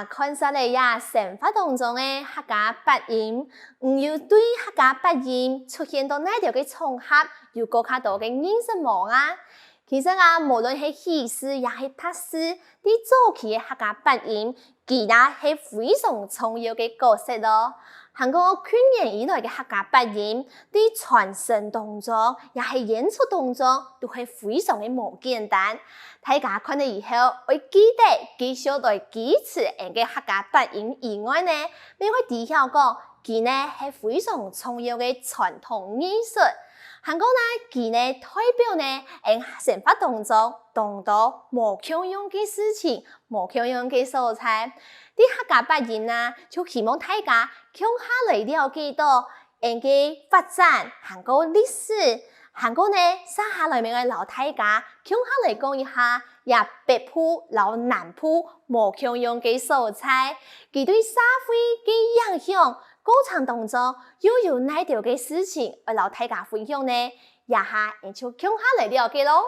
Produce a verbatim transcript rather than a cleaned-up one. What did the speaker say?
看煞了這生活當中个客家八音，你有對客家八音出現到哪兜个場合有過較多个認識無啊？其實啊，無論係喜事也係大事，在早期个客家八音，佢也係非常重要个角色咯。還過近年以來个客家八音，在傳承當中，也係演出當中，都係非常个無簡單。大家看了以後，愛記得繼續來支持𫣆个客家八音以外呢，乜愛知曉講，佢呢係非常重要个傳統藝術。還過呢，佢呢代表呢，𫣆生活當中當多無共樣个事情，無共樣个所在。在客家八音啊，就希望大家共下來了解到𫣆个發展，還過歷史，還過呢，接下來乜愛摎大家共下來講一下，這北部摎南部無共樣个所在，佢對社會个影響過程當中，又有哪兜个事情愛摎大家分享呢？這下𫣆就共下來了解咯。